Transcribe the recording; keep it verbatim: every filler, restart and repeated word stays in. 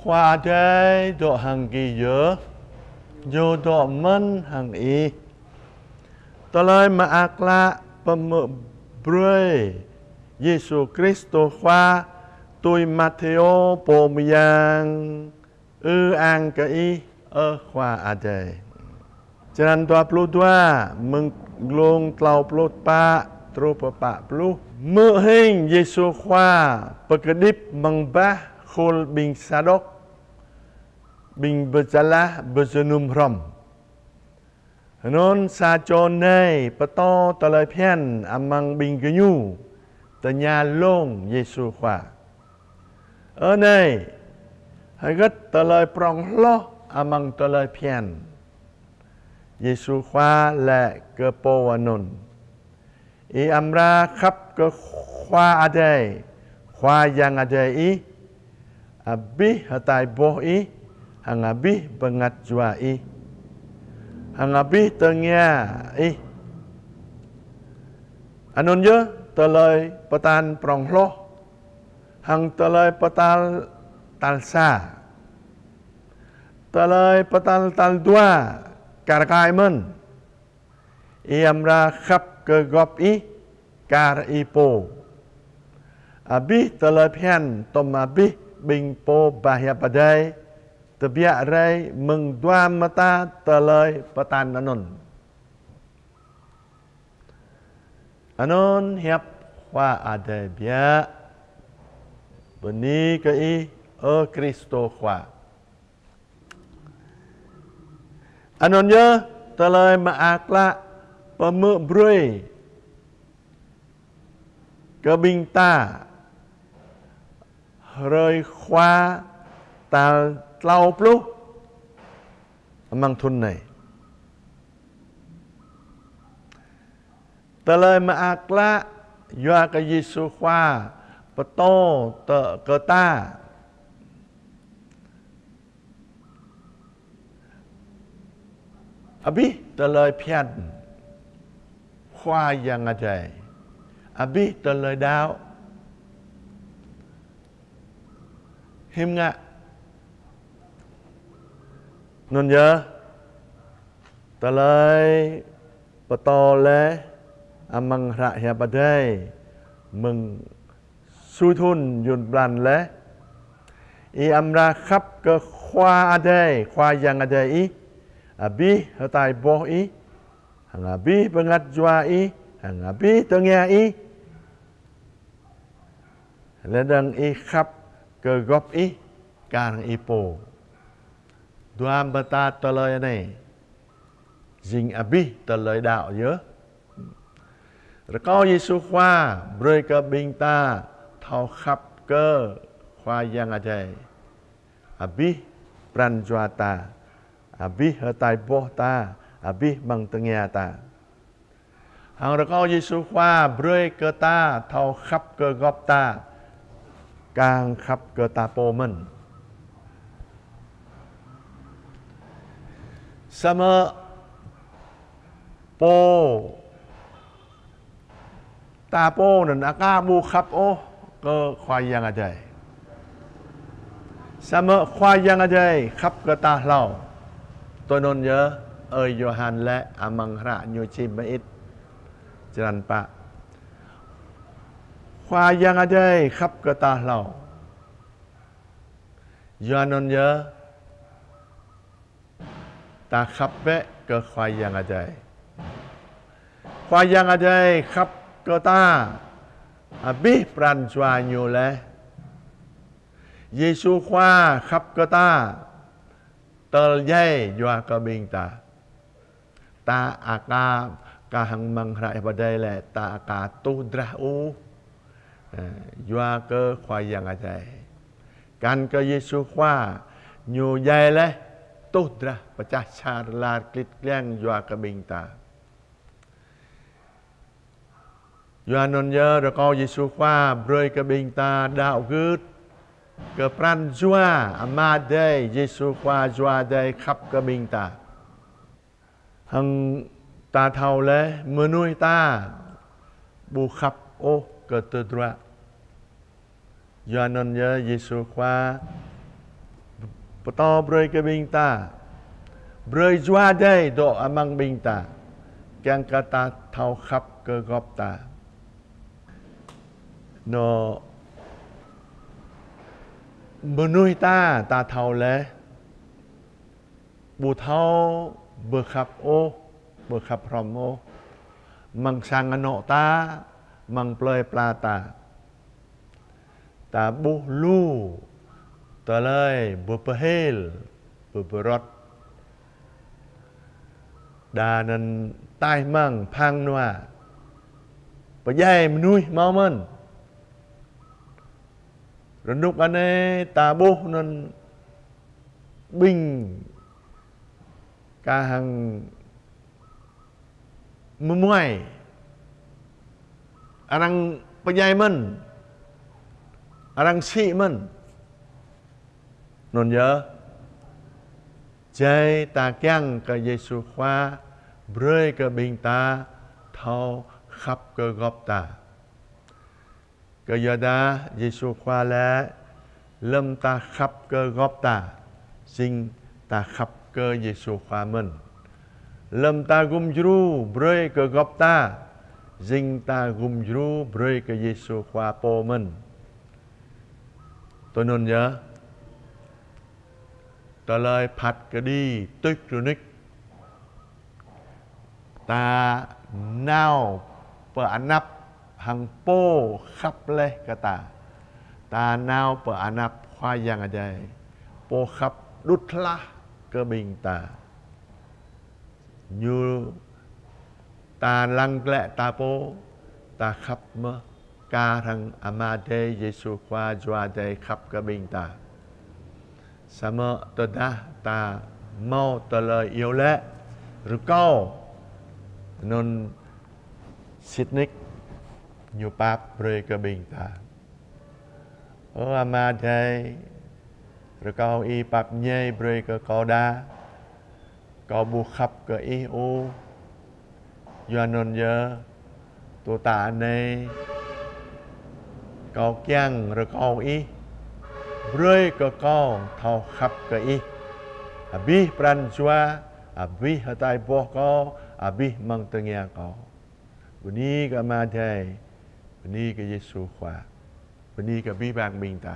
Khua Adai dŏ hăng gih yơh, ñu dŏ mơ̆n hăng ih. Tơlơi Mơak Klă pơhmư̆ brơi Yêsu Kristô Khua tui Mathêô pô mơyang. Ư-ang kơ Ih, ơ Khua Adai. Črăn dua pluh dua, mơ̆ng glông klâo pluh pă truh pơ pă pluh. Hmư̆ hing Yêsu Khua pơkơđĭp amăng bah khul ƀing Sadok, ƀing Bơčalah bơjơnum hrŏm. Anŭn sa čô nai pơtô tơlơi phiăn amăng ƀing gơñu, tơña lông Yêsu Khua: Ơ Nai, hơgĕt tơlơi prŏng hloh amăng tơlơi phiăn? Yêsu Khua laĭ kơ pô anŭn: Ih amra khăp kơ Khua Adai, Khua Yang Adai ih, abih hơtai boh ih, hăng abih bơngăt jua ih, hăng abih tơngia ih. Anŭn yơh tơlơi pơtă prŏng hloh. Hăng tơlơi pơtă tal sa. Tơlơi pơtă tal dua kar kaĭ mơ̆n: Ih amra khăp kơ gŏp ih kar ih pô. Abih tơlơi phiăn tŏm abih ƀing pô ba hiăp Adai tơbiă rai mơ̆ng dua mơta tơlơi pơtă anŭn. Anŭn hiăp Khua Adai biă. Bơni kơ Ih, ơ Kristô Khua. Anŭn yơh tơlơi Mơak Klă pơhmư̆ brơi kơ ƀing ta hrơi Khua tal klâo pluh amăng thŭn anai. Tơlơi Mơak Klă yua kơ Yêsu Khua pơtô tơ kơ ta abih tơlơi phiăn Khua Yang Adai, abih tơlơi đaŏ. Hiư̆m ngă? Anŭn yơh tơlơi pơtô laih amăng hră hiăp Adai mơ̆ng sui thŭn yŭn blan laih: Ih amra khăp kơ Khua Adai, Khua Yang Adai ih, abih hơtai boh ih, hăng abih bơngăt jua ih, hăng abih tơngia ih. Lĕ dơ̆ng ih khăp kơ gŏp ih kar ih pô. Dua mơta tơlơi anai jing abih tơlơi đaŏ yơh. Rơkâo Yêsu Khua brơi kơ ƀing ta thâo khăp kơ Khua Yang Adai abih pran jua ta, abih hơtai boh ta, abih amăng tơngia ta. Hăng rơkâo Yêsu Khua brơi kơ ta thâo khăp kơ gŏp ta kar khăp kơ ta pô mơ̆n. Samơ̆ pô, ta pô anŭn aka ƀu khăp ôh kơ Khua Yang Adai. Samơ̆ Khua Yang Adai khăp kơ ta hlâo. Tui anŭn yơh ơi Yôhan laĭ amăng hră ñu čih mơit, črăn pă: Khua Yang Adai khăp kơ ta hlâo. Yua anŭn yơh ta khăp bĕ kơ Khua Yang Adai. Khua Yang Adai khăp kơ ta abih pran jua ñu laih. Yêsu Khua khăp kơ ta tơl djai yua kơ ƀing ta. Ta aka, kah hăng amăng hră hiăp Adai laĭ ta aka tuh drah ôh. Ơ, yua kơ Khua Yang Adai. Kăn kơ Yêsu Khua ñu djai laih tuh drah pơčah čar lar klĭt kliăng yua kơ ƀing ta. Yua anŭn yơh rơkâo Yêsu Khua brơi kơ ƀing ta đaŏ gưt kơ pran jua Ama Adai, Yêsu Khua Jua Adai khăp kơ ƀing ta. Hăng ta thâo laih mơnuih ta ƀu khăp ôh kơ tơdruă. Yua anŭn yơh Yêsu Khua Pơtô brơi kơ ƀing ta, brơi Jua Adai dŏ amăng ƀing ta, kiăng kơ ta thâo khăp kơ gŏp ta. Nô, mơnuih ta, ta thâo laih, ƀu thâo pơkhăp ôh, pơkhăp hrŏm ôh, amăng sang anŏ ta, amăng plơi pla ta. Ta ƀuh lu tơlơi pơpơhil, pơpơrŏt. Đa anŭn taih amăng phang nua, pơdjai mơnuih hmâo mơ̆n. Rơnŭk anai ta ƀuh anŭn ƀing kah hăng mơmuai, arăng pơdjai mơ̆n, arăng sĭ mơ̆n. Anŭn yơh, jai ta kiăng kơ Yêsu Khua brơi kơ ƀing ta thâo khăp kơ gŏp ta. Kơ yua dah Yêsu Khua laĭ, lơ̆m ta khăp kơ gŏp ta, jing ta khăp kơ Yêsu Khua mơ̆n. Lơ̆m ta gum djru brơi kơ gŏp ta, jing ta gum djru brơi kơ Yêsu Khua pô mơ̆n. Tui anŭn yơh, tơlơi phat kơđi tuč rơnuč, ta nao pơ anăp hăng pô khăp laih kơ ta. Ta nao pơ anăp Khua Yang Adai, pô khăp đŭt hlah kơ ƀing ta. Ñu ta lăng glaĭ ta pô, ta khăp mơ̆ kar hăng Ama Adai, Yêsu Khua, Jua Adai khăp kơ ƀing ta. Samơ̆ tơdah ta hmâo tơlơi iâu laĭ, rơkâo, anŭn sĭt nik Ñu pap brơi kơ ƀing ta. Ơ Ama Adai, rơkâo Ih pap ñai brơi kơ kâo đa. Kâo ƀu khăp kơ Ih ôh. Yua anŭn yơh, tŭ ta anai, kâo kiăng rơkâo Ih brơi kơ kâo thâo khăp kơ Ih abih pran jua, abih hơtai boh kâo, abih amăng tơngia kâo. Bơni kơ Ama Adai, bơni kơ Yêsu Khua, bơni kơ abih bang ƀing ta.